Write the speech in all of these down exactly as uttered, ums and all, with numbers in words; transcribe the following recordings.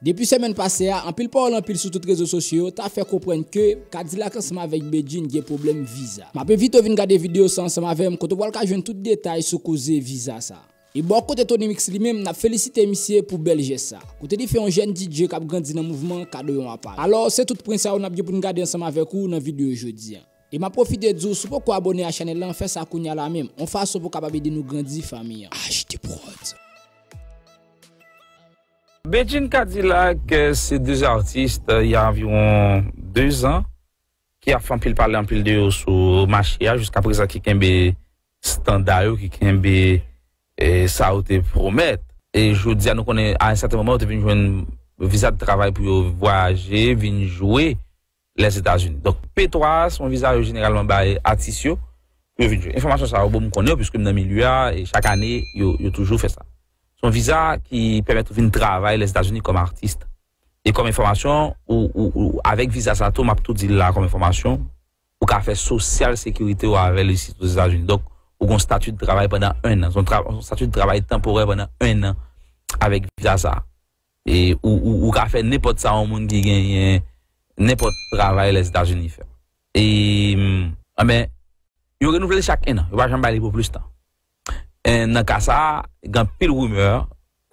Depi semèn pase a, anpil pawòl anpil sou tout rezo sosyo yo ta fè konprann ke Kadilak ansanm avèk Bedjine gen pwoblèm viza. M ap envite w vin gade videyo sa ansanm avè m, kote w pral ka jwenn tout detay sou koze viza sa. E bò kote Tony Mix li menm, n ap felisite misye pou bèl jès sa, kote li fè yon jèn D J k ap grandi nan mouvman kado yon apal. Alò, se tout pwen sa yo n ap gen pou n gade ansanm avèk ou nan videyo jodi a. E m ap pwofite di w, si w poko abòne a chanèl lan, fè sa kounye a la menm, yon fason pou w kapab ede nou grandi fanmi an. H D Prod. Bedjine Kadilak, euh, se de atis, euh, il y a environ de zan, ki ap fè anpil pale, anpil de yo sou mache a, jiska prezan ki kenbe standa yo, ki kenbe, eh, sa yo te pwomèt. E jodi a, nou konnen, a yon sèten moman, yo te vin jwenn viza de travay pou yo vwayaje, vin jwe Lèzetazini. Donk, P twa a, se yon viza yo jeneralman bay atis yo, pou yo vin jwe. Enfòmasyon sa yo, bon, m konnen yo, piske m nan milye a, e chak ane, yo, yo toujou fè sa. Se yon viza ki pèmèt ou vin travay Lèzetazini kòm atis. E kòm enfòmasyon, ou, ou, ou, avèk viza sa tou, m ap tou di l la kòm enfòmasyon, ou ka fè sosyal sekirite w avè l isit Ozetazini. Donk, ou gen yon stati de travay pandan en an. Se yon tra- yon stati de travay tanporè pandan en an avèk viza sa. E ou, ou, ou ka fè nenpòt sa yon moun ki genyen nenpòt travay Lèzetazini fè. E, anben, yo renouvle l chak en an. Yo pa janm bay li pou plis tan. E nan ka sa a, gen anpil rimè,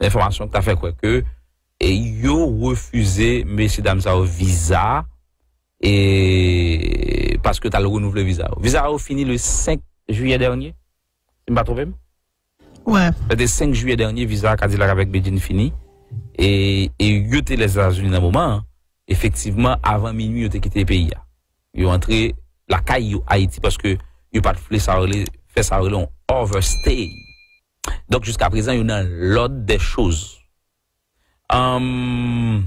enfòmasyon ki ta fè kwè ke, e, yo refize mesye dam sa yo viza, e, paske yo t al renouvle viza yo. Viza yo fini le senk jiyè dènye, si m pa twonpe m. Wè. Se te senk jiyè dènye viza Kadilak avèk Bedjine fini. E, e yo te Lèzetazini nan moman an. Efektivman, avan minui, yo te kite peyi a. Yo antre lakay yo Ayiti paske yo pa t vle sa yo rele, fè sa yo rele yon overstay. Donk, jiska prezan, yo nan lòd dè choz. Anm,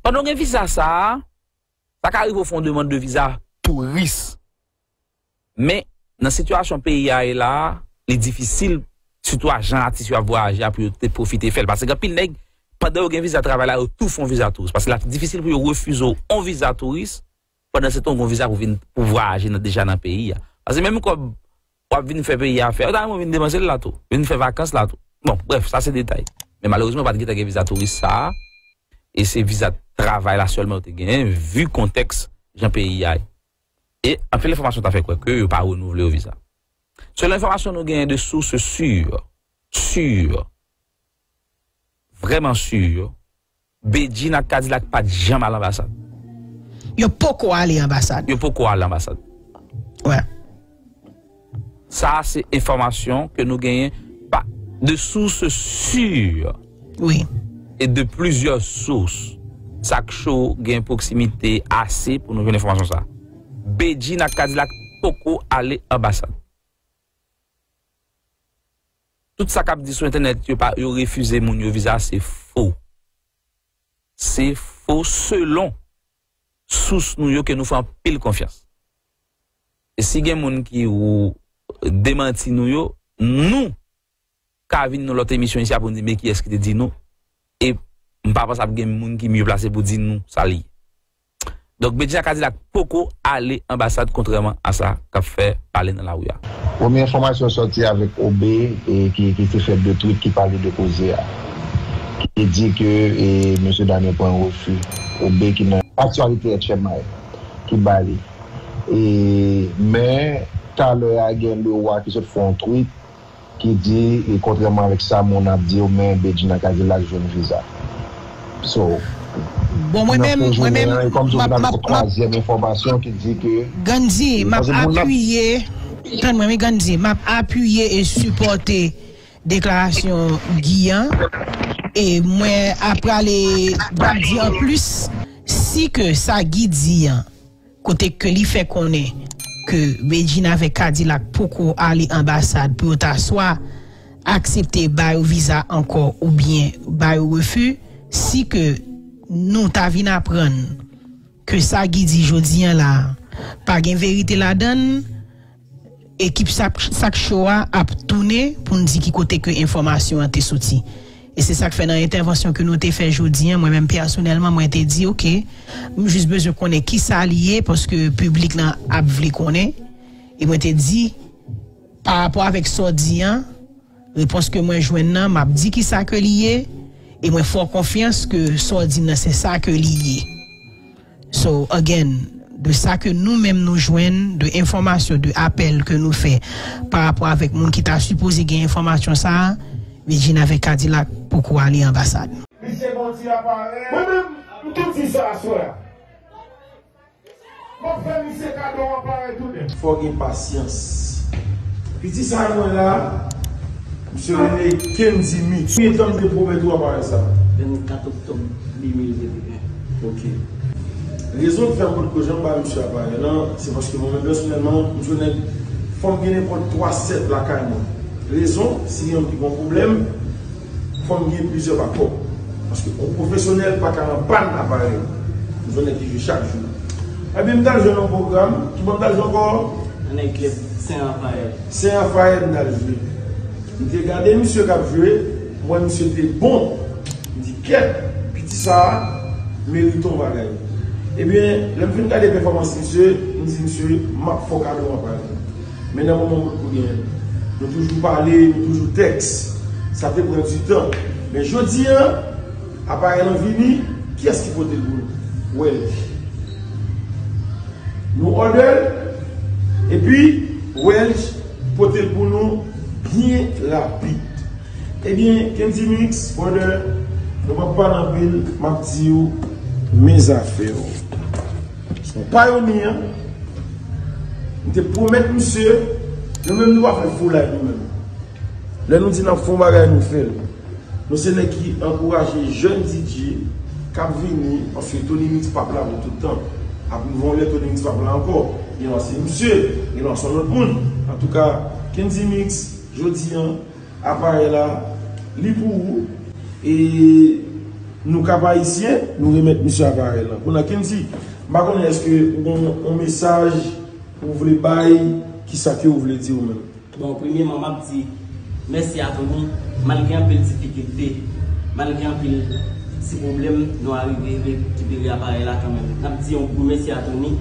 pandan w gen viza sa a, sa ka rive w fè yon demann de viza touris. Men, nan sitiyasyon peyi a ye la a, li difisil, sitou a jan atis yo ap vwayaje a, pou yo te pwofite fè l. Paske gen anpil nèg, pandan yo gen viza travay la, yo tou fè yon viza touris. Paske l ap difisil pou yo refize w yon viza touris, pandan se tan w gen yon viza pou vin, pou vwayaje nan, deja nan peyi a. Paske menm kòb w ap vin fè peyi a fè, yo ta renmen w vin depanse l la tou, vin fè vakans la tou. Bon, brèf, sa se detay. Men malerezman, pa t gentan gen viza touris sa a, e se viza travay la sèlman yo te genyen, vi kontèks jan peyi a ye. E anpil enfòmasyon ta fè kwè ke yo pa renouvle yo viza. Selon enfòmasyon nou genyen de sources sûres, sûres, vrèman si, Bedjine ak Kadilak pa t janm al anbasad. Yo poko ale anbasad. Yo poko al anbasad. Wè. Sa a se enfòmasyon ke nou genyen pa de sources sûres. Wi. E de plizyè sous. Sa k cho gen pwoksimite ase pou nou jwenn enfòmasyon sa a. Bedjine ak Kadilak poko ale anbasad. Tout sa k ap di sou entènèt yo pa, yo refize moun yo viza, se fo. Se fo selon sous nou yo ke nou fè anpil konfyans. E si gen moun ki ou demanti nou yo, nou ka vin nan lòt emisyon isi a pou n di men kiyès ki te di nou. E m pa panse ap gen moun ki mye plase pou di nou sa li ye. Donk, Bedjine ak Kadilak poko ale anbasad kontrèman a sa k ap fè pale nan lari a. Premye enfòmasyon sòti avèk Obe e ki, ki te fè de twit ki pale de koze a. Ki di ke e, mesye dam yo pran refi. Obe ki nan aktyalite H M I ki ba li. E, men, talè a gen Leroy ki sot fè yon twit ki di, e kontrèman avèk sa moun ap di yo, men Bedjine ak Kadilak jwenn viza. So, bon, mwen menm, mwen menm, m ap, m ap, m ap, twazyèm enfòmasyon ki di ke, Gandhi, m ap apiye, tann mwen, wi, Gandhi, m ap apiye e sipòte deklarasyon Guy an. E mwen ap prale, m ap di anplis, si ke sa Guy di an, kote ke li fè konnen ke Bedjine avèk Kadilak poko ale anbasad pou yo ta swa aksepte ba yo viza ankò oubyen ba yo refi, si ke nou ta vin aprann ke sa Guy di jodi an la a, pa gen verite ladan l, ekip Sak Sak Show a ap tounen pou n di ki kote ke enfòmasyon an te soti. E se sa k fè nan entèvansyon ke nou te fè jodi an, mwen menm pèsonèlman, mwen te di, oke, m jis bezwen konnen kisa li ye, paske piblik lan ap vle konnen. E mwen te di, pa rapò avèk sa w di an, repons ke mwen jwenn nan, m ap di kisa ke li ye, E mwen fè w konfyans ke sa w di m nan se sa ke li ye. So, again, de sa ke nou menm nou jwenn, de enfòmasyon, de apèl ke nou fè pa rapò avèk moun ki ta sipoze gen enfòmasyon sa a, Virgin avèk Cadillac poko ale anbasad. Misye bon ti aparèy. Mwen menm, m tou di sa aswè a. M ap fè misye kado aparèy tounen. Fò gen pasyans. Piti sa a mwen la, misye rele Kendy Mix. Konbyen tan m te pwomèt ou aparèy sa a? Vennkat oktòb de mil venteyen. Ok. Rezon ki fè m potko janm ba misye aparèy lan, se paske mwen menm pèsonèlman, m se nèg, fò m gen nenpòt twa sèt lakay mwen. Rezon, si gen yon ki gon pwoblèm, fò m gen plizyè bakòp. Paske yon pwofesyonèl pa ka an pàn aparèy. M se nèg ki jwe chak jou. Ebyen, m t al jwe nan yon pwogram, ki bò m t al jwe ankò? Nan nèg klèb Sen Rafayèl. Sen Rafayèl m t al jwe. M te gade misye k ap jwe, m wè misye te bon. M di, kèt, piti sa a merite yon bagay. Ebyen, lè m fin gade pèfòmans misye, m di misye, m ap fè w kado yon aparèy. Men nan moman m potko genyen l. Nou toujou pale, nou toujou tèks. Sa te pran du tan. Men jodi a, aparèy lan vini, kiyès ki pote l pou nou? Welch. Nou order l, epi Welch pote l pou nou byen rapid. Ebyen, Kendy Mix, brother, nou p ap pale anpil, m ap di w men zafè w. Se yon payonye, m te pwomèt misye, nou menm nou pa fè foulay nou menm. Lè nou di n ap fè yon bagay, nou fè l. Nou se nèg ki ankouraje jèn D J k ap vini, paske Tony Mix p ap la pou tout tan. Ap rive yon lè Tony Mix p ap la ankò. Genlè se misye, genlè se yon lòt moun. Antouka, Kendy Mix, jodi a, aparèy la, li pou ou. E nou Kap Ayisyen, nou remèt misye aparèy lan. Kounye a, Kendy, m pa konnen èske ou gon yon mesaj ou vle bay, kisa ke ou vle di ou menm? Bon, premyèman, m ap di mèsi a Tony, malgre anpil difikilte, malgre anpil ti pwoblèm, nou arive rekipere aparèy la kanmenm. N ap di yon gwo mèsi a Tony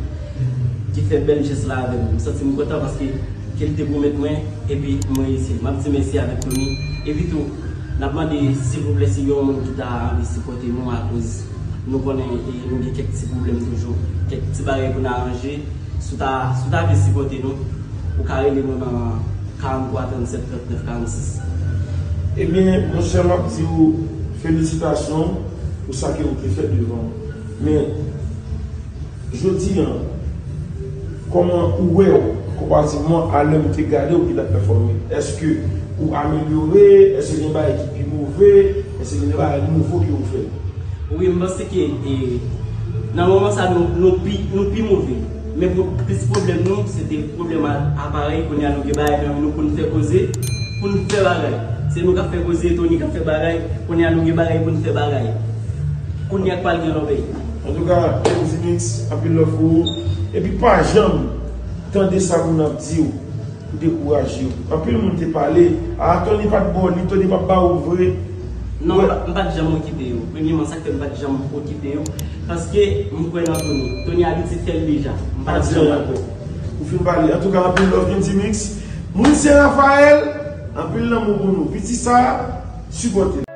ki fè bèl jès la avè m. M santi m kontan paske ke l te pwomèt mwen, epi m reyisi l. M ap di mèsi avèk Tony. Epi tou, n ap mande silvouplè si gen yon moun ki ta anvi sipòte nou akoz nou konnen e nou gen kèk ti pwoblèm toujou, kèk ti bagay pou n aranje. Si w ta, si w ta vle sipòte nou, ou ka rele nou nan karant twa tranntsèt trannèf karannsis. Ebyen, monchè, m ap di w felisitasyon pou sa ke ou te fè devan m. Men, jodi a, kòman ou wè w konparativman a lè m te gade w ki t ap pèfòme? Èske ou amelyore? Èske gen bagay ki pi move? Èske gen bagay nouvo ke ou fè? Wi, m panse ke, e, nan moman sa, nou, nou pi, nou pi move. Men pou, plis pwoblèm nou, se te pwoblèm a, aparèy. Kounye a, nou gen bagay nan men nou pou n fè koze, pou n fè bagay. Se nou k ap fè koze, Tony k ap fè bagay. Kounye a, nou gen bagay pou n fè bagay. Kounye a k pral gen lòbèy. Antouka, Kendy Mix, anpil love pou ou. Epi pa janm tande sa moun ap di w pou dekouraje w. Anpil moun te pale, a, Tony pa t ba w li, Tony pa t ba ou vre. Non, m pa, m pa t janm okipe yo. Premyèman, sa k fè m pa t janm okipe yo, paske m kwè nan Tony. Tony abitye fè l deja. M pa t janm ankò. Ou fin pale. Antouka, anpil love, Kendy Mix. Moun Sen Rafayèl, anpil lanmou pou nou. Piti sa, sipòte l.